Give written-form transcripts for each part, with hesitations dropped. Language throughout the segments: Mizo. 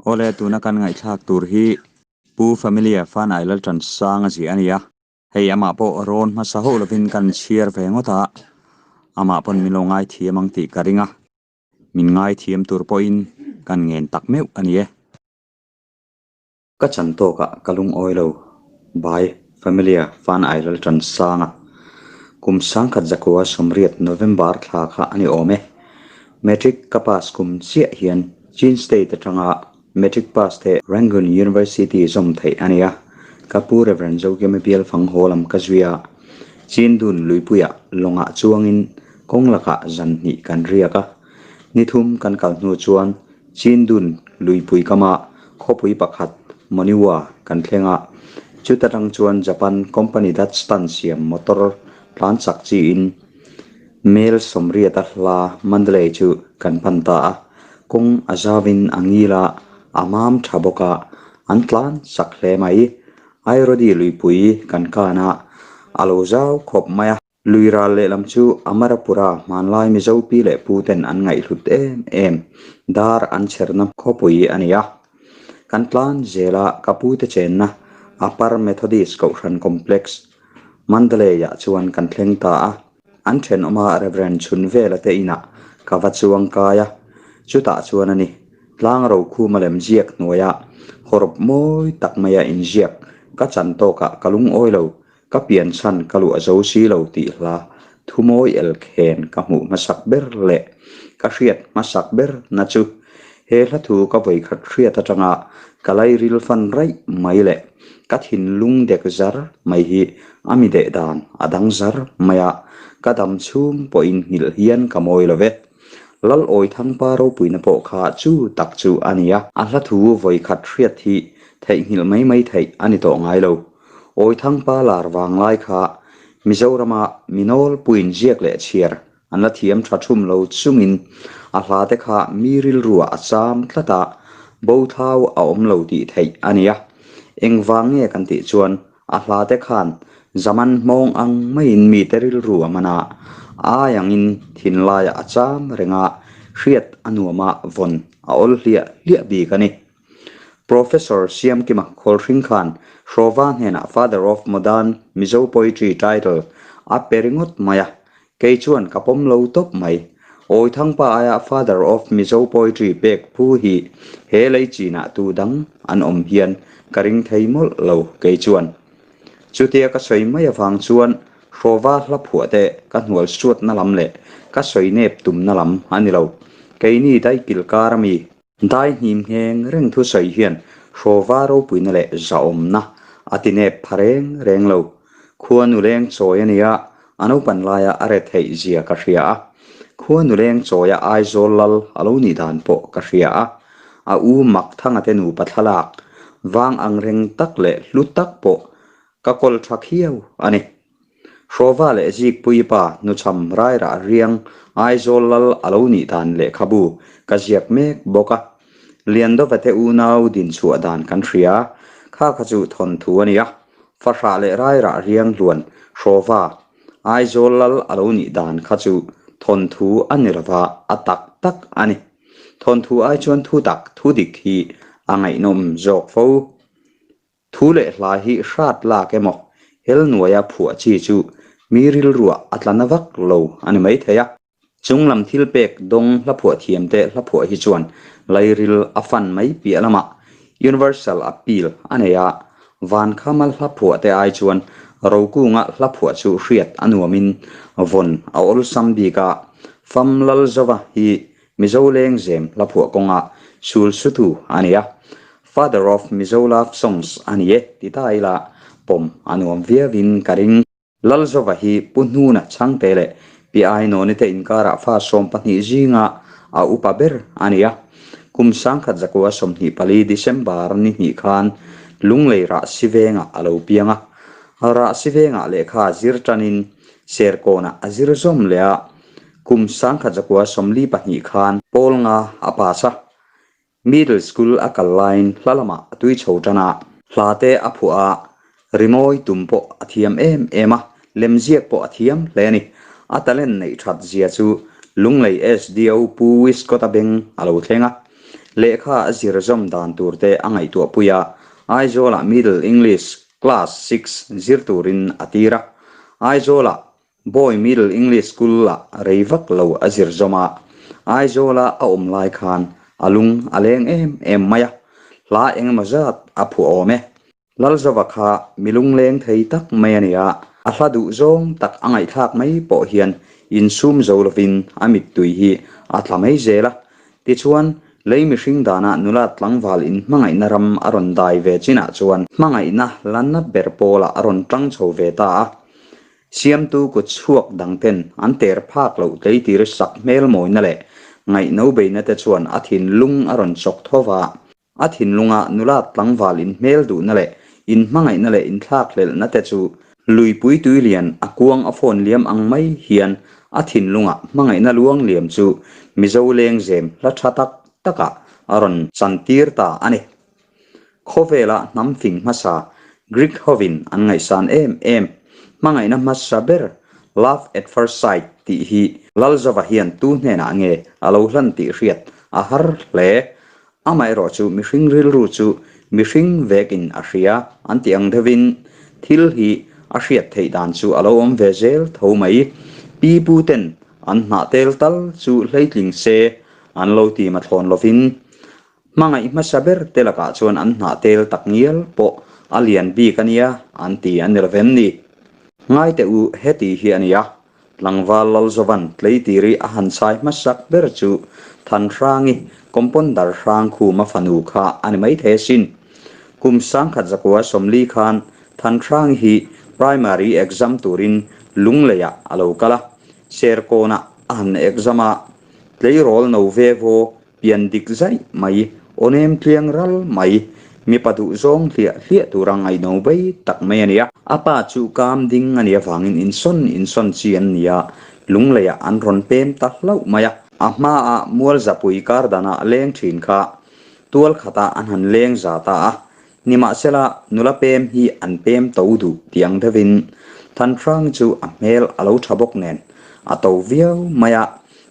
Awle, tuna kan ngaihthlak tur hi Pu Familia Fanai Lalṭansanga ziah a ni a. Hei amah pawh rawn hmasa hauh lovin kan chhiar ve ngawt a, amah pawn min lo ngaithiam ang tih ka ring a, min ngaithiam tur pawhin kan ngen tak meuh a ni e. Ka chan tawkah ka lungawi lo. By Familia Fanai Lalṭansanga Kum sangkhat zakua sawmriat November thla kha a ni awm e. Matric ka pass kum chiah hian Chin State atanga Matric pass te Rangoon University zawm theih a ni a, ka pu Rev. Zokima bial fang haw lam ka zui a, Chindun luipuiah lawngah chuangin kawng lakah zan hnih kan riak a, ni thum kan kal hnu chuan Chindun luipui kama khawpui pakhat Moniwa kan thleng a, chuta tang chuan Japan company Datsun siam motor tlan chak chiin Mel sawmriata hla Mandalay chu kan pan ta a, kawng a zauin a ngil a, a mam tha bawk a, an tlan chak hle mai. Airodi luipui kan kan a, a lo zau khawp mai a. Lui ral lehlam chu Amarapura hmanlai Mizo pi leh pu ten an ngaihhlut em em, dar an chherna khawpui a ni a. Kan tlan zel a, ka pu te chenna Upper Methodist Kohhran Complex, Mandalay-ah chuan kan thleng ta a. An thenawma Rev. Chhunvela te inah ka va chuang kai a, chutah chuan a ni, tlang rokhuma lem ziak hnuaia hawrawp mawi tak maia inziak ka chan tawkah ka lungawi lo, ka pian chhan ka luah zo si lo tih hla thumawi elkhen ka hmuh hmasak ber leh ka hriat hmasak ber na chu he hla thu ka vawikhat hriat atanga ka lairil fan raih mai leh Ka thinlung dek zar mai hi a mi deh dan a dang zar mai a, ka dam chhung pawhin nghilh hian ka mawi lo ve. Lal Awithangpa ropuina pawh kha chu tak chu a ni a. A hla thu vawi khat hriat hi theihnghilh mai mai theih a ni tawh ngai lo. Awithangpa lar vang lai kha Mizorama mi nawlpuiin ziak leh chhiar An la thiam tha thum lo chungin a hla te kha mi rilruah a cham tlat a, bo thau a awm lo tih theih a nia. Engvang nge kan tih chuan a hla te khan zaman hmawng ang maiin mite rilru a man a, ai angin thinlaiah a cham reng a, hriat a nuama vawn a awl hliah hliah bik a ni. Professor Siamkima Khawlhring khan Hrawva hnenah Father of Modern Mizo Poetry title a pe ringawt mai a, Kei chuan ka pawm lo tawp mai. Awithangpa aia Father of Mizo Poetry pek phu hi he lei chinah tu dang an awm hian ka ring thei mawlh lo kei chuan. Chutia ka sawi mai avang chuan Hrawva hla phuah te ka hnual suatna lam leh ka sawi nep tumna lam a ni lo. Keini daikil kar ami Dai hnim ngheng reng thusawi hian Hrawva ropuina leh zahawmna a ti nep pha reng reng lo. Khua nuleng chawi a nia, a naupan laia a retheih zia ka hria a. Khua nuleng chawia Aizawl lal a lo nih dan pawh ka hria a. A u Makthanga te nupa thlalak vang ang reng tak leh hlu tak pawh Ka kawl tha khiau a ni. Hrawva leh Zikpuii pa hnuchham rairah riang Aizawl lal a lo nih dan lehkhabu ka ziak mek bawk a. Liandova te unau dinchhuah dan kan hria, kha kha chu thawnthu a nia. Fahrah leh rairah riang hluan Hrawva Aizawl lal a lo nih dan kha chu thawnthu a ni lova a tak tak a ni. Thawnthu ai chuan thu tak thu dik hi a ngaihnawm zawk fo. Thu leh hla hi hrat lak emaw, hel nuaia phuah chi chu mi rilruah a tla na vak lo a ni maithei a. Chung lam thil pek dawng hla phuah thiam te hla phuah hi chuan lairil a fan mai piah lamah universal appeal a nei a, Vankhama hla phuah te ai chuan Rokunga hla phuah chu hriat a nuamin vawn a awlsam bik a, Fam Lalzova hi Mizo lengzem hla phuah kawnga sul sutu a ni a, Father of Mizo Love Songs a ni e ti ta ila pawm a nuam viauin ka ring. Lalzova hi Pu Hnuna Chhangte leh Pi Ainawni te inkarah fa 12 zinga a upa ber a ni a. Kum 1924 December ni hnih khan Lunglei Rahsi vengah a lo piang a. Rahsi vengah lehkha zir tanin Serkawnah a zir zawm leh a. Kum 1942 khan pawl nga a pass a, Middle School a kal laiin hla lamah a tui chho tan a, hla te a phuah a, rimawi tum pawh a thiam em em a, lemziak pawh a thiam hle a ni. A talent neih that zia chu Lunglei SDO Pu Wiscott-a beng a lo thleng a. Lehkha a zir zawm dan tur te a ngaihtuahpui a, Aizawlah Middle English Class Six zir turin a tir a. Aizawlah Boy Middle English School-ah rei vak lo a zir zawm a, Aizawla a awm lai khan a lung a leng em em mai a, hla engemaw zat a phuah awm e. Lalzova kha mi lungleng thei tak mai a ni a, a hla duh zawng tak a ngaihthlak mai pawh hian insum zo lovin a mittui hi a tla mai zel a. Tichuan, lei mihring danah nula tlangval inhmangaihna ram a rawn dai ve chinah chuan hmangaihna la nat ber pawlah a rawn tang chho ve ta a. Siamtu kut chhuak dangten an ter phak loh tleitir sak hmel mawina leh ngaihno beina te chuan a thinlung a rawn chawk tho va. A thinlunga nula tlangval inhmel duhna leh inhmangaihna leh inthlakhlelhna te chu luipui tui lian a kuang a fawn liam ang mai hian a thinlunga hmangaihna luang liam chu Mizo lengzem hla tha tak takah a rawn chantir ta a ni. Khawvela hnam fing hmasa Greek hovin an ngaihsan em em hmangaihna hmasa ber Love at first sight tih hi Lalzova hian tu hnenah nge a lo hlan tih hriat a har hle. Amaherawh chu mihring rilru chu mihring vekin a hria an tih ang deuhin thil hi a hriat theih dan chu a lo awm ve zel tho mai. Pi pu ten an hnah tel tal chu hleitling se an lo ti mathlawn lovin hmangaih hmasa ber te lakah chuan an hnah tel tak ngial pawh a lian bik a nia an ti a ni lovem ni. Ngaite u heti hi a nia. Tlangval Lalzovan tleitiri a han chai hmasak ber chu Thanhrangi Componder Hrangkhuma fanu kha a ni maithei asin. Kum sangkhat zakua 40 khan Thanhrangi hi Primary exam turin Lungleiah a lo kal a, Serkawnah a han exam a, tleirawl no ve vaw Pian dik zaih mai, aw nem tliang ral mai, mipa duh zawng hliah hliah tura ngaihno bei tak mai a ni a. A pa chu kam ding a nih avangin insawn insawn chi an ni a, lungleiah an rawn pem ta hlauh mai a. A hmaah Mualzapui kar danah leng thin kha tual khatah an han leng za ta a, Nimahsela, nula pem hi an pem to duh tih ang deuhin Thanhrang chu a hmel a lo tha bawk nen a to viau mai a,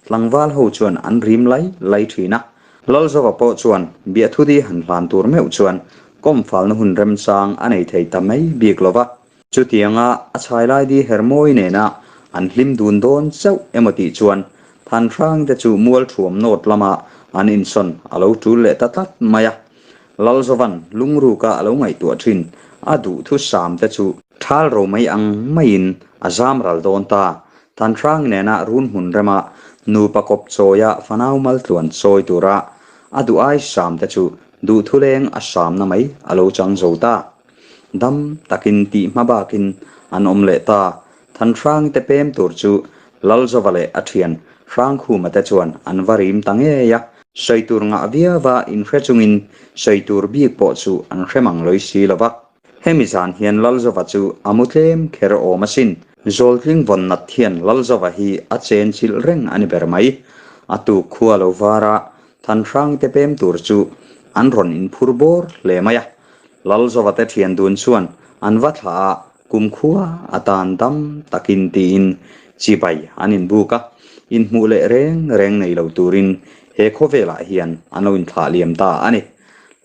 tlangval ho chuan an rim lai lai thin a. Lalzova pawh chuan biahthuti han hlan tur meuh chuan kawmfalna hun remchang a nei thei ta mai bik lo va. Chutianga a chhailai di hermawi nena an hlim dun dawn chauh emaw tih chuan Thanhrang te chu mualthuam nawt lama an insawn a lo tul leh ta tlat mai a. Lalzovan lungruka a lo ngaihtuah thin a duhthusam te chu thal ro mai ang maiin a zam ral dawn ta. Thanhrang nena run hmun rema nupa kawp chawia fanau maltluan chawi tura a duh ai sam te chu duhthuleng a samna mai a lo chang zo ta. Dam takin tih hma bakin an awm leh ta. Thanhrang te pem tur chu Lalzova leh a thian Hrangkhuma te chuan an va rim ta ngei a. Sawi tur ngah viauva inhre chungin sawi tur bik pawh chu an hre mang lawih si lo va. Hemi zan hian Lalzova chu a mu tlem kher awm asin. Zawltling vawn nat hian Lalzova hi a chen chilh reng a ni ber mai. A tuk khua lo var a, Thanhrang te pem tur chu an rawn inphur bawr hle mai a. Lalzova te thian dun chuan an va thlah a, Kumkhua a tan dam takin tiin chibai an inbuk a, inhmuh leh reng reng nei lo turin he khawvelah hian an lo inthlah liam ta a ni.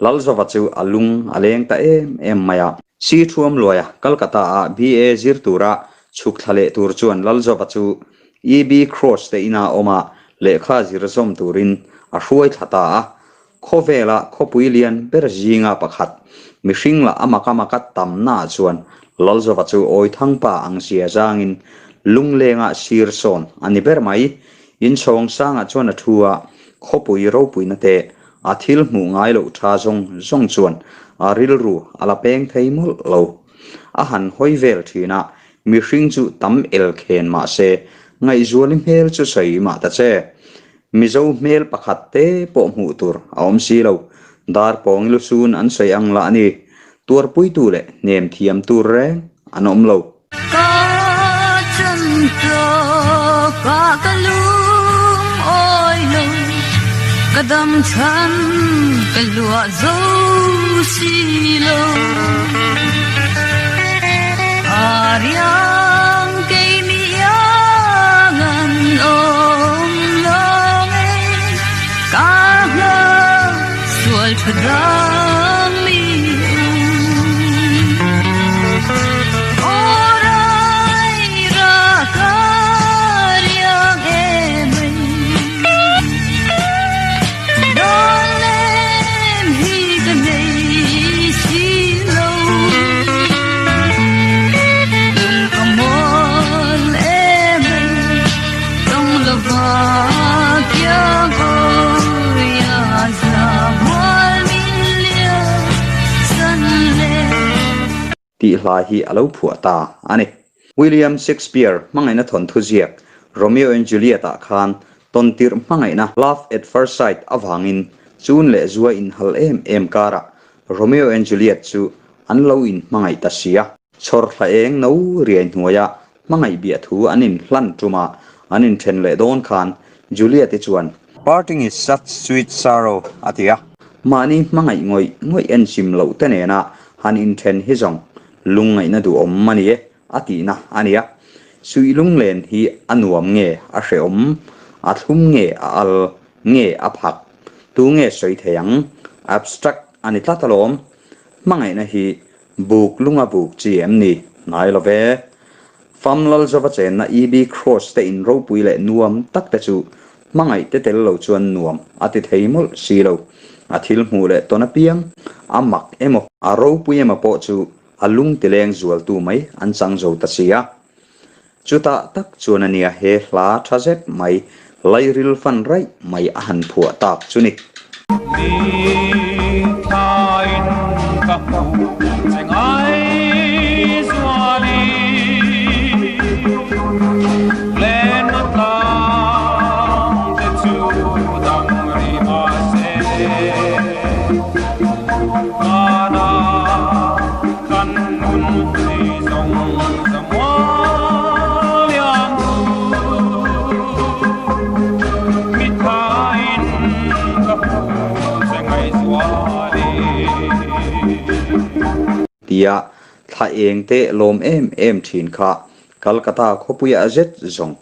Lalzova chu a lung a leng ta em em mai a. Si Thuamluaia Calcutta-a BA zir tura chhuk thla leh tur chuan Lalzova chu EB Cross te ina awma lehkha zir zawm turin a hruai thla ta a. Khawvela khawpui lian ber zinga pakhat, mihring lah a maka maka tamnaah chuan Lalzova chu Awithangpa ang zia zangin lunglenga sir sawn a ni ber mai. Inchhawng sangah chuan a thu a, khawpui ropuina te a thil hmuh ngai loh tha zawng zawng chuan a rilru a la peng thei mawlh lo. A han hawi vel thin a, mihring chu tam el khen mah se ngaihzuali hmel chu sawi mah ta che. Mizo hmel pakhat te pawh hmuh tur a awm si lo. Dar pawng lusun an sawi ang lah a ni. Tuarpuitu leh hnem thiam tur reng an awm lo. Ka chan tawk ah ka lung awi lo, ka dam chhan ka luah zo si lo. Ariang kei mi iang an awm lo nge ka hla. tha dang mi um. Aw rai ra ka riang em mai. Dawn lem hi ka nei si lo. Lung ka mawl em mai. Tawng lova kiang awi a za mual min liam san le. Tih hla hi a lo phuah ta a ni. William Shakespeare hmangaihna thawnthu ziak Romeo and Juliet ah khan tawntirh hmangaihna, love at first sight, avangin chun leh zua inhal em em karah Romeo and Juliet chu an lo inhmangaih ta si a. Chhawr thla eng no riai hnuaia hmangaih biah thu an inhlan ṭuma an inṭhen leh dawn khan Juliet-i chuan, Parting is such sweet sorrow, a ti a. Mahni hmangaih ngawih ngawih enchim loh te nena han inṭhen hi zawng lungngaihna duhawm a ni e, a tihna a ni a. Suih lunglen hi a nuam nge a hrehawm, a thlum nge a al nge a phak, tu nge sawi thei ang? Abstract a ni tlat alawm. Hmangaihna hi Buk lunga buk chi em ni? Hnai lo ve. Fam Lalzova chenna EB Cross te in ropui leh nuam tak te chu hmangaih te tel lo chuan nuam a ti thei mawlh si lo. A thil hmuh leh tawn apiang, a mak emaw, a ropui emaw pawh chu a lung ti leng zualtu mai an chang zo ta si a. Chutah tak chuan a nia he hla tha zet mai lairil fan raih mai a han phuah tak chu ni. Mithlain ka hmuh che ngai zuali Lenna tlang te chu dang rih mahse Hmana kan nun hlui zawng zamual lian tu Mithain ka hmu che ngaihzuali. Tia thla eng te lawm em em thin kha Calcutta khawpuiah zet zawng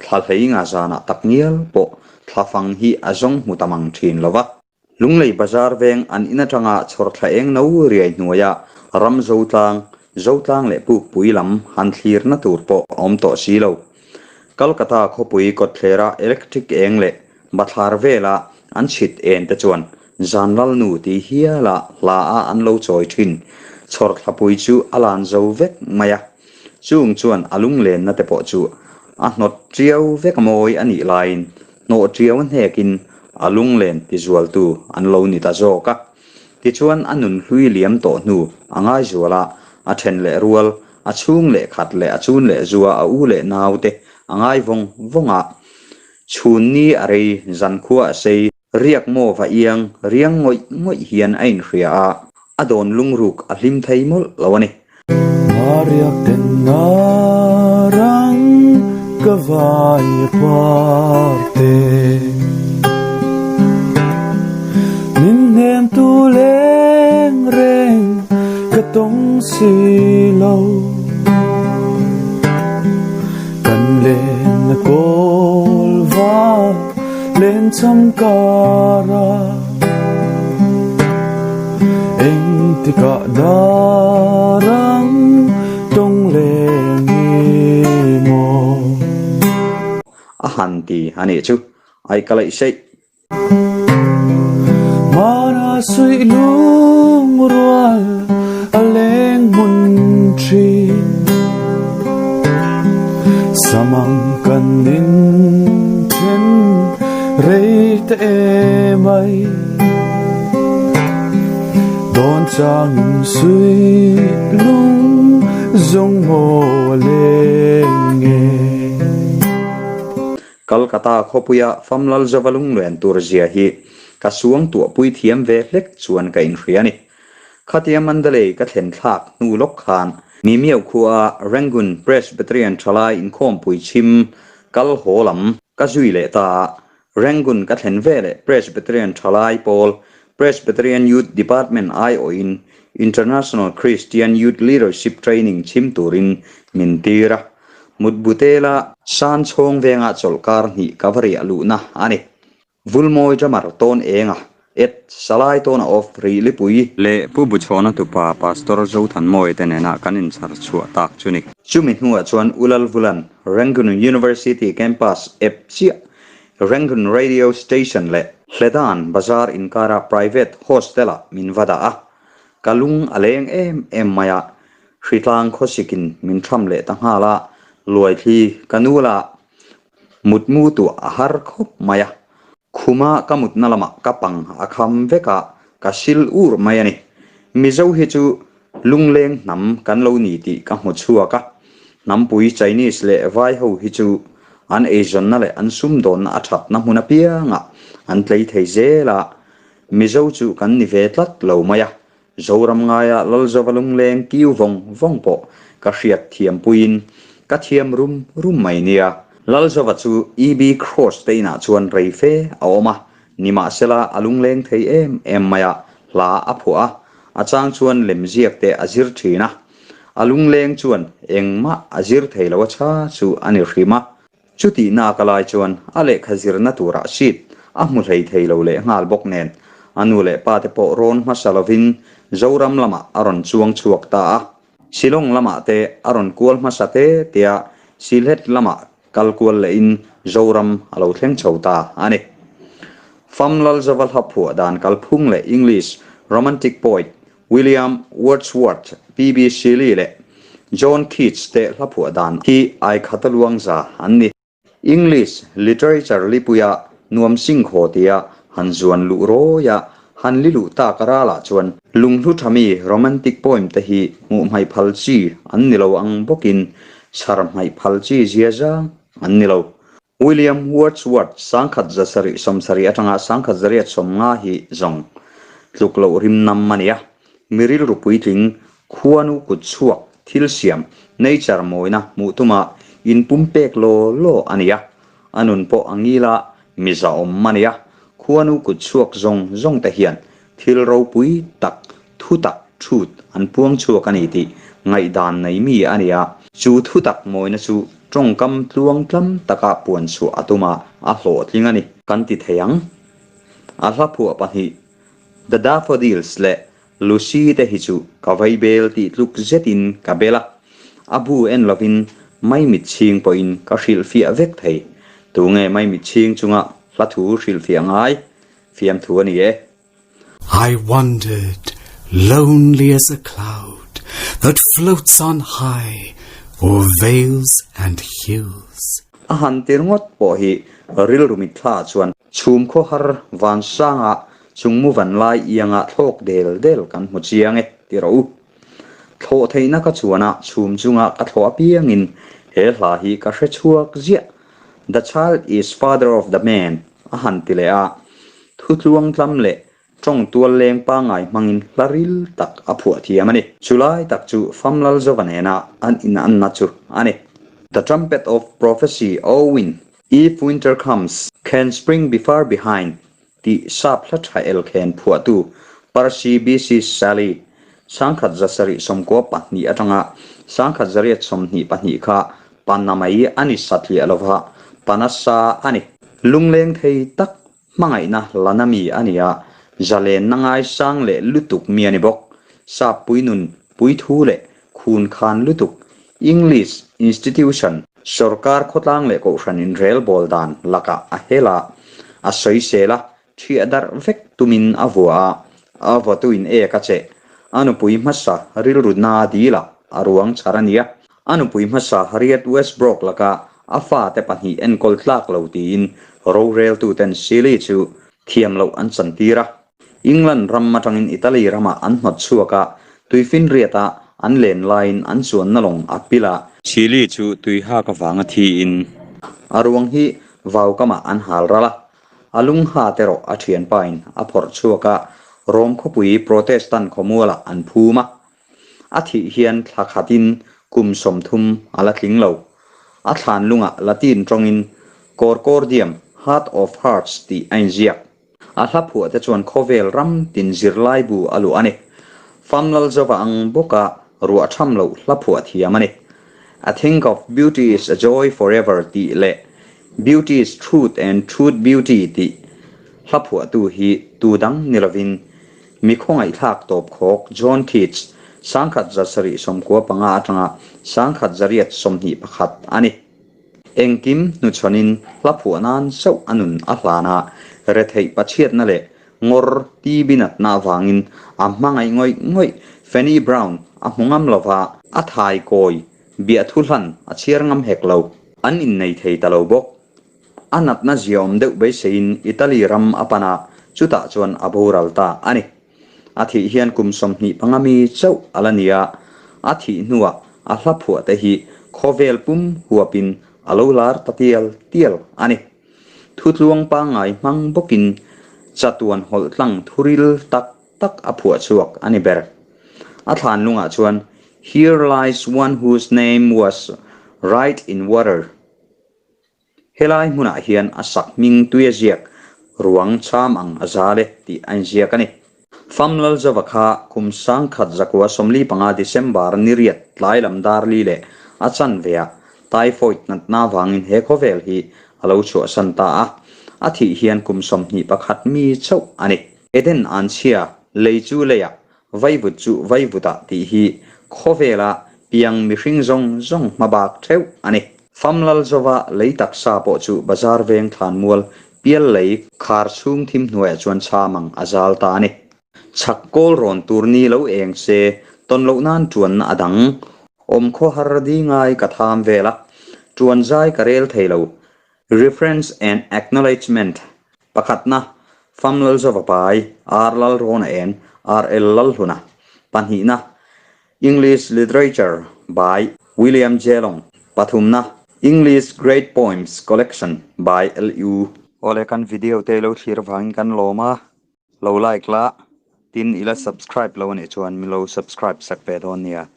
thla hlei nga zanah tak ngial pawh thlafang hi a zawng hmu ta mang thin lo va. Lunglei Bazar veng an in atanga chhawr thla eng no riai hnuaia ram Zotlang, Zotlang leh Pukpui lam han thlirna tur pawh a awm tawh si lo. Calcutta khawpui kawtthlera electric eng leh bathlar vela an chhit en te chuan zan lalnu ti hiala hla a an lo chawi thin chhawr thlapui chu a lan zo vek mai a. Chung chuan a lunglenna te pawh chu a hnawt tiau vek mawi a nih laiin Hnawh ṭiau a hnekin a lunglen tizualtu an lo ni ta zawk a. Tichuan a nun hlui liam tawh hnu a ngaizual a, a ṭhen leh rual, a chhung leh khat leh a chun leh zua a u leh naute a ngai vawng vawng a. Chhun ni a rei, zankhua a sei, riak maw va iang riang ngawih ngawih hian a inhria a, a dawn lungruk a hlim thei mawlh lo a ni. Riak ten rang ka vai parte Min hnem tu leng reng ka tawng si lo Kan len na kawl va len cham kara Engtikah darang tawng leng i maw? A han ti a nih chu, ai ka laih seih. Mana suih lung rual a leng hmun thin. Samang kan in then rei ta em ai. Dawn changin suih lung zawng maw a leng nge. Calcutta khawpuia Famlal Zova lunglen tur zia hi ka suangtuahpui thiam ve hlek chuan ka inhria a ni. Khatia Mandalay ka thlen thlak hnu lawk khan Mimiau khua Rangoon Presbyterian thalai inkhawmpui chhim kal haw lam ka zui leh ta a. Rangoon ka thlen veleh Presbyterian thalai pawl Presbyterian Youth Department aiawhin International Christian Youth Leadership Training chhim turin min tir a. Mutbutela San chhawng vengah chawlhkar hnih ka va riah luhna a ni. Vulmawi drummer tawn enga. Ed Salai Tawna of Rihlipui leh Pu Buchhawna tupa Pastor Zothanmawia te nena kan inchhar chhuah tak chu ni. Chumi hnuah chuan U Lalvulan Rangoon University campus ep chiah Rangoon Radio Station leh Hledan Bazar inkara private hostel-ah min va dah a, ka lung a leng em em mai a, hritlang khawsikin min tham leh ta nghal a, luaithli ka nul a, mutmu tuah a har khawp mai a. Khuma ka mutna lamah ka pang a kham vek a, ka sil ur mai a ni. Mizo hi chu lungleng hnam kan lo ni tih ka hmu chhuak a. Hnampui Chinese leh Vai ho hi chu an eizawnna leh an sumdawnna a thatna hmun apiangah an tlei thei zel a, Mizo chu kan ni ve tlat lo mai a. Zoram ngaia Lalzova lungleng kiu vawng vawng pawh ka hriat thiam puiin ka thiam rum rum mai nia. Lalzova chu EB Cross te inah chuan rei fe a awm a, nimahsela a lungleng thei em em mai a, hla a phuah a, a chang chuan lemziak te a zir thin a. A lungleng chuan engmah a zir thei lo a chha chu a ni hrim a. Chutih nak a lai chuan a lehkha zirna turah seat a hmu hlei thei lo leh nghal bawk nen a nu leh pa te pawh rawn hmasa lovin Zoram lamah a rawn chuang chhuak ta a. Shillong lamah te a rawn kual hmasa te tia Sylhet lamah kal kual lehin Zoram a lo thleng chho ta a ni. Fam Lalzova hla phuah dan kalphung leh English Romantic poet William Wordsworth, PB Shelley leh John Keats te hla phuah dan hi ai khata luang za an ni. English literature lipuia nuam singkhaw tia han zuan luh rawi a, han li luh tak ralah chuan lunghlu tha mi romantic poem te hi hmuh hmaih phal chi an ni lo ang bawkin chhar hmaih phal chi zia zang an ni lo. William Wordsworth 1770 atanga 1850 hi zawng tluk loh rim nam a ni a, mi rilru puitling, khuanu kut chhuak, thil siam, nature mawina hmuh tuma inpumpek law law a ni a, a nun pawh a ngil a, mi zahawm a ni a, khuanu kut chhuak zawng zawng te hian thil ropui tak, thu tak, truth, an puang chhuak a ni tih ngaihdan nei mi a ni a. Chu thu tak mawina chu tawngkam tluang tlam taka puan chhuah a tum a, a hlawhtling a ni. Kan ti thei ang. A hla phuah pahnih, The Daffodils leh Lucy te hi chu ka vai bel tih tluk zetin ka bel a. A bu en lovin maimit chhing pawhin ka hrilhfiah vek thei. Tunge maimit chhing chunga hla thu hrilhfiah ngai? Fiamthu a ni e. I wandered, lonely as a cloud That floats on high o'er vales and hills. A han tir ngawt pawh hi rilru mitthla chuan chhum khawhar van sanga chungmu van lai ianga thlawk del del kan hmu chiang e ti rawh u. Thlawh theihna ka chuan a chhum chunga ka thlawh apiangin he hla hi ka hre chhuak ziah. The child is father of the man a han ti leh a. Thutluang tlam leh tawng tual leng pangngai hmangin hla ril tak a phuah thiam a ni. Chulai tak chu Famlal Zova nena an inanna chu a ni. The Trumpet of Prophecy, Owen, If Winter Comes, Can Spring Be Far Behind tih sap hla tha elkhen phuahtu Percy Bysshe Shelley, 1792 atanga 1822 kha Pana mai a ni satliah lova, pana sa a ni. Lungleng thei tak hmangaihna lana mi a ni a, zalenna ngaisang leh lutuk mi a ni bawk. Sap puinun, puithu leh khun khan lutuk, English institution, sawrkar khawtlang leh kohhran inrelbawl dan lakah a hel a, a sawisel a, Thiah darh vek tumin a vua a, a vawtuin ek a cheh. A nupui hmasa rilru na dil a, a ruang chhar a nia. A nupui hmasa Harriet Westbrook laka a fate pahnih enkawl tlak lo tiin roreltuten Shelley chu thiam loh an chantir a. England ram atangin Italy ramah an hnawt chhuak a, tuifinriata an len laiin an chuanna lawng a pil a. Shelley chu tuihak avanga thiin a ruang hi vaukamah an hal ral a, A lung ha te rawh a thianpain a phawrh chhuak a, Rom khawpui Protestant khawmualah an phum a. A thih hian thla khatin kum 30 a la tling lo. A thlan lungah Latin tawngin Cor Cordium, Heart of Hearts tih a inziak. A hla phuah te chuan khawvel ram tin zirlaibu a luah a ni. Famlalzova ang bawka ruah tham loh hla phuah thiam a ni. A think of beauty is a joy forever tih leh Beauty is truth and truth beauty tih Hla phuahtu hi tu dang ni lovin mi khawngaihthlak tawpkhawk John Keats, 1795 atanga 1821 a ni. Engkim hnuchhawnin hla phuah nan chauh a nun a hlan a, retheih pachhiatna leh ngawr TB natna avangin a hmangaih ngawih ngawih Fanny Brown a hmu ngam lova, a thai kawi biahthu hlan a chhiar ngam hek lo. An innei thei ta lo bawk. A natna ziaawm deuh beiseiin Italy ram a pan a, chutah chuan a boral ta a ni. A thih hian kum 25 mi chauh a la ni a, a thih hnuah a hla phuah te hi khawvel pum huapin a lo lar ta tial tial a ni. Thutluang pangngai hmang bawkin chatuan hawlh tlang thuril tak tak a phuah chhuak a ni ber. A thlan lungah chuan, Here lies one whose name was write in water. Helai hmunah hian a sak hming tui a ziak ruang cham ang a zal e tih a inziak a ni. Fam Lalzova kha kum 1945 December ni riat tlai lam dar li leh a chanveah typhoid natna vangin he khawvel hi a lo chhuahsan ta a, a thih hian kum 21 mi chauh a ni. Eden anchhia lei chu leiah Vaivut chu vaivutah tih hi khawvela piang mihring zawng zawng hmabak theuh a ni. Famlal Zova lei taksa pawh chu bazar veng thlanmual pial lei khar chhung thim hnuaiah chuan chhamang a zal ta a ni. Chhak kawl rawn tur ni lo eng se tawn loh nan tuanna a dang. Awm khawhar di ngai ka tham vel a, tuan zai ka rel thei lo. Reference and Acknowledgement Pakhatna, Fam Lalzova Pai, R. Lalrawna en, RL. Lalhluna. Pahnihna, English Literature by William Jelong. Pathumna, English Great Poems Collection by LU. Awle kan video te lo thlir vangin kan lawm a, lo like la, tin ila subscribe lo anih chuan min lo subscribe sak ve dawn nia.